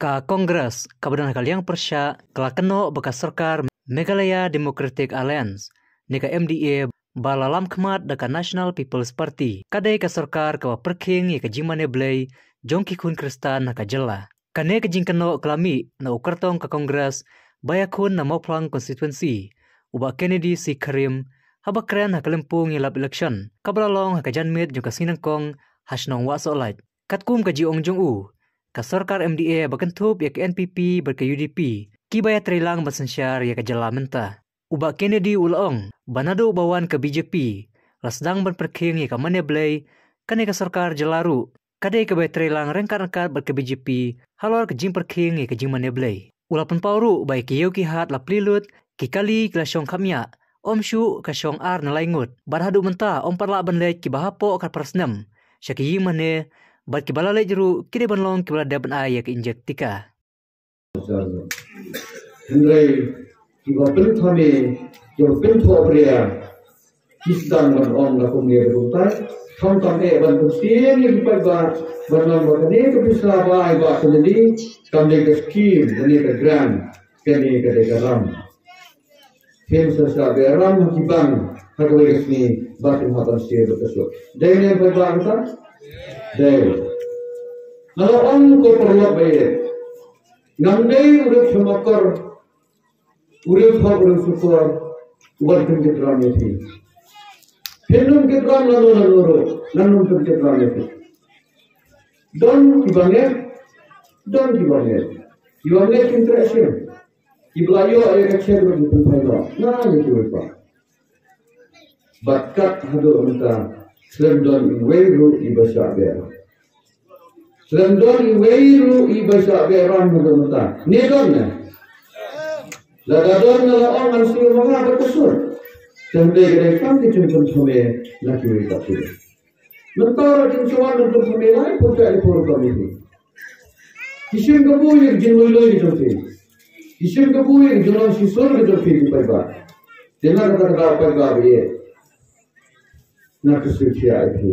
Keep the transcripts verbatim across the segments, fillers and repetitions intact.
Ka Congress, kaba don ha ka liang pyrshah, ka la kynnoh ba ka sorkar Meghalaya Democratic Alliance, ne ka M D A, ba la lam khmat da ka National People's Party, ka dei ka sorkar kaba pyrkhing ïa ka jingmane Blei jong ki khun Khristan ha ka jylla. Kane ka jingkynnoh ka la mih na u kyrtong ka Congress ba ïakhun na Mawphlang Constituency, u Bah Kennedy C Kharim, haba kren ha ka lympung ïalap election kaba la long ha ka janmiet jong ka sngi Nyngkong ha shnong Wahsohlait. Katkum ka jingong jong u, ka sorkar M D A ba kynthup ïa ka N P P bad ka U D P, kiba ïatreilang ban synshar ïa ka jylla mynta. U Bah Kennedy u la ong ba naduh ba wan ka B J P, la sdang ban pyrkhing ïa ka mane Blei. Kane ka sorkar jylla ruh ka dei kaba ïatreilang ryngkat ryngkat bad ka B J P halor ka jingpyrkhing ïa ka jingmane Blei. U la pynpaw ruh ba ïa ki ïew ki hat la plie lut, ki kali ki la shong khapngiah, ym shuh ka shong ar ne lai ngut, bad haduh mynta ym pat lah ban leit kiba hapoh ka phra snem sha ki ïingmane, bad kiba la leit ruh ki dei ban long kiba la dep ban ai ïa ka injek tika. Hynrei kiba pynthame, kiba pynthohbria, ki sdang ban ong na kumne ruh kumtai. Khamtam eh ban pyntieng ïa ki paidbah ban ong ba kane ka pisa ba ai Bah Kennedy, kam dei ka skim, kane ka grant, kane ka dei ka ram. Phin sa shah beh ram ha ki bank ha kawei ka sngi ba phin hap ban share bad ka suk. Dei ne em paidbah kata? Dei. Nga la ong ko paralok ba ïeit, ngam dei u riewshemokor, u riewthok, u riewshukor uban pynkit ram ïa phi. Phin ym kit ram lano lano ruh, ngan ym pynkit ram ïa phi. Don kiba ngeit, don kiba ngeit. Kiba ngeit kin treh shim. Kiba la ïoh ïa ka cheque ruh kin pynphai noh na ïa kiwei pat. Bad kat haduh mynta khlem don iwei ruh iba shah beh. Khlem don iwei ruh iba shah beh ram haduh mynta. Ne don ne? Lada don nga la ong ngan shu ong ma nga bad ka sur. Te hynrei ka dei tang ka jingpynthame na kiwei pat kiwei. Mynta la jingshong ngan pynthame lai pyrthei ïa pyrthei ïa phi. Ki shim kabu ïa ka jinglui lui ka jong phi. Ki shim kabu ïa ka jinglong shisha ka jong phi ki paidbah. Te nga kata ka daw paidbah ba ïeit, nga kyrpad ïa phi,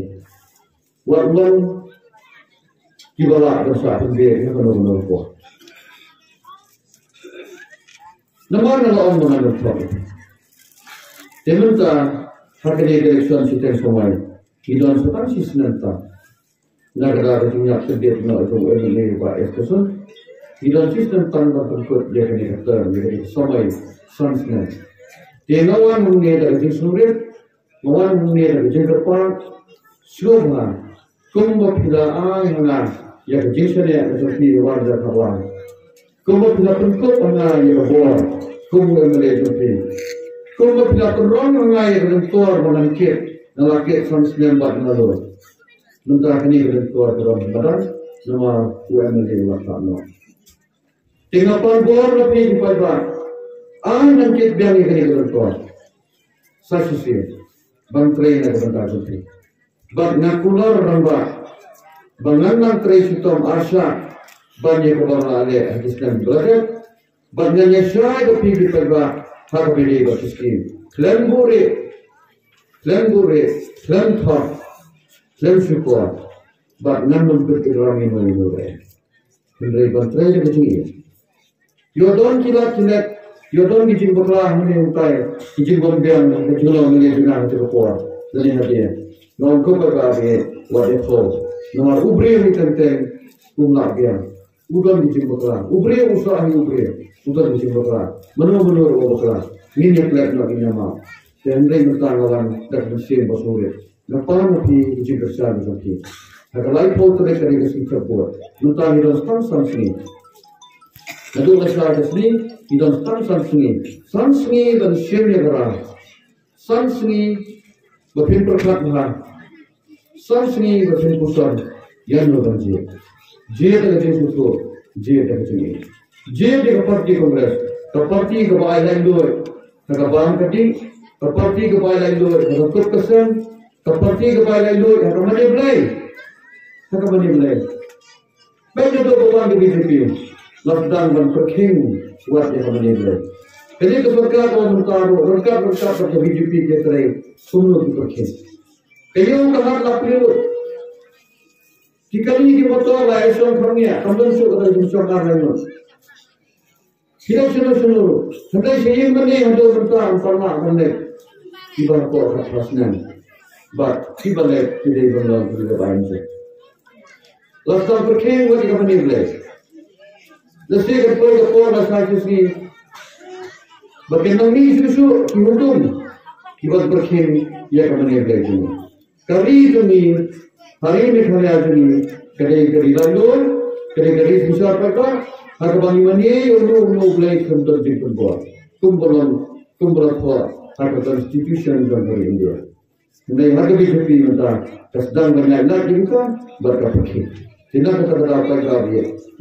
wat long kiba lah ban sa pynbeit ïa kano kano ka por. Namar nga la ong ba ngan ym thok. Te mynta ha kane ka election shiteng samoi ngi don sa tang shisnem tang. Na ka daw ka jingïap tbit noh jong u M L A Bah S Kasun, ngi don shisnem tang ban pynkut ïa kane ka term, ïa kane ka samoi san snem. Te nga wan hangne da ka jingsngewrit, nga wan hangne da ka jingkyrpad, sngewbha kumba phi la ai ha nga ïa ka jingshaniah ka jong phi wan da ka wan. Kumba phi la pynkup ha nga ïa ka bor kum u M L A jong phi. Kumba phi la pynrong ha nga ïa ka lyngkor ba ngan kit, nga la kit san snem bad nga la lut. Mynta kane ka lyngkor ka don madan namar u M L A u la khlad noh. Te nga pan bor na phi ki paidbah, ai ngan kit biang ïa kane ka lyngkor sa shisien ban trei na ka bynta jong phi. Bad nga kular rangbah ba ngan nang trei shitom arshah ban ïa kaba nga la leh ha ki snem ba la dep. Bad ngan ïa shai bad phi ki paidbah ha kaba ïadei bad ki skim. Khlem buhrieh, khlem buhrieh, khlem thok, khlem shukor. Bad ngan ym pynbeit ïa ram ïa uno uno ruh. Hynrei ban trei da ka jingim. Ïoh don ki lad ki let, ïoh don ki jingbakla hangne hangtai, ki jingbym biang, ki jinglong hangne jong nga ha kata ka por lane hadien. Nga ong kumba ka ïa wat ïathuh. Namar u briew hi teng teng um lah biang. U don ki jingbakla. U briew u sah hi u briew, u don ki jingbakla. Mano mano ruh u bakla. Ngin ïa klet noh, ngin ïa map. Te hynrei mynta nga wan da ka mynsiem ba sngewrit. Nga pan na phi ka jingkyrshan jong phi. Ha ka laiphew tarik ka dei ka sngi February. Mynta ngi don tang san sngi. Naduh la shai ka sngi ngi don tang san sngi. San sngi ban shim ïa ka rai. San sngi ba phin pyrkhat bha. San sngi ba phin puson ïano ban jied. Jied da ka jingsngewthuh, jied da ka jingim. Jied ïa ka party Congress, ka party kaba ai laitluid ha ka bam ka dih, ka party kaba ai laitluid ha ka kut ka sem, ka party kaba ai laitluid ha ka mane Blei. Ha ka mane Blei. Peit naduh ba wan ka B J P, la sdang ban pyrkhing wat ïa ka mane Blei. Kane ka sorkar kaba mynta ruh ryngkat ryngkat bad ka B J P ki trei kumno ki pyrkhing. Ka ïew ka hat la plie lut. Ki kali ki motor la ïa shong kham ïa, kam don shuh kata jingshong ar nai mut. Ki dang shano shano. Hynrei sha ïing mane haduh mynta ym pat lah ban leh. Kiba hapoh khatphra snem. Bad kiba leh ki dei ban long kiba bain je. La sdang pyrkhing wat ïa ka mane Blei. Lehse ka poi ka por la sa shisngi. Ba kin nang mih shuh shuh ki hukum. Kiban pyrkhing ïa ka mane Blei jong ngi. Ka ri jong ngi, ha ri Meghalaya jong ngi, ka dei ka ri laitluid, ka dei ka ri synshar paidbah, ha kaba ngi mane ïa uno uno u Blei khlem don jingpynbor. Kumba long, kumba la thoh ha ka Constitution jong ka ri India. Hynrei ha ka B J P mynta ka sdang ban ïaid lad jingkam bad ka pyrkhing. Te na kata ka daw paidbah,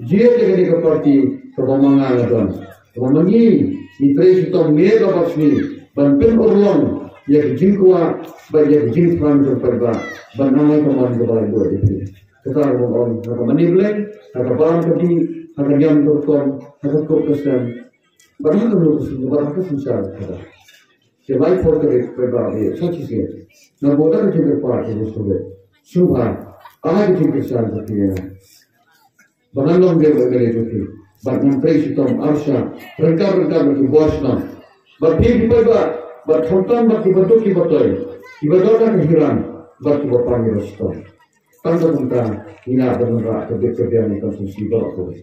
jied ïa kane ka party kaba ma nga nga don. Kaba ma ngi, ngi trei shitom miet bad sngi ban pynurlong ïa ka jingkwah bad ïa ka jingthrang jong paidbah ban nang ai ka mon kaba laitluid ïa phi. Kata kaba ong ha ka mane Blei, ha ka bam ka dih, ha ka niam ka rukom, ha ka kup ka sem, bad ha ka mluh ka sum, bad ha ka synshar ka khadar. Te lai por ka rit paidbah, ïa sa shisien. Nga buh da ka jingkyrpad ïa u Sobe. Sngewbha, ai ka jingkyrshan ka phi ïa nga. Ba ngan long dei u M L A jong phi. Bad ngan trei shitom arshah ryngkat ryngkat bad ki bor shnong. Bad phi ki paidbah, bad khamtam bad kiba duk kiba toi, kiba don ha ka hiran bad kiba pang kiba shitom. Tang ka kumta ngi lah ban wanrah ka bit ka biang ïa ka constituency baroh kawei.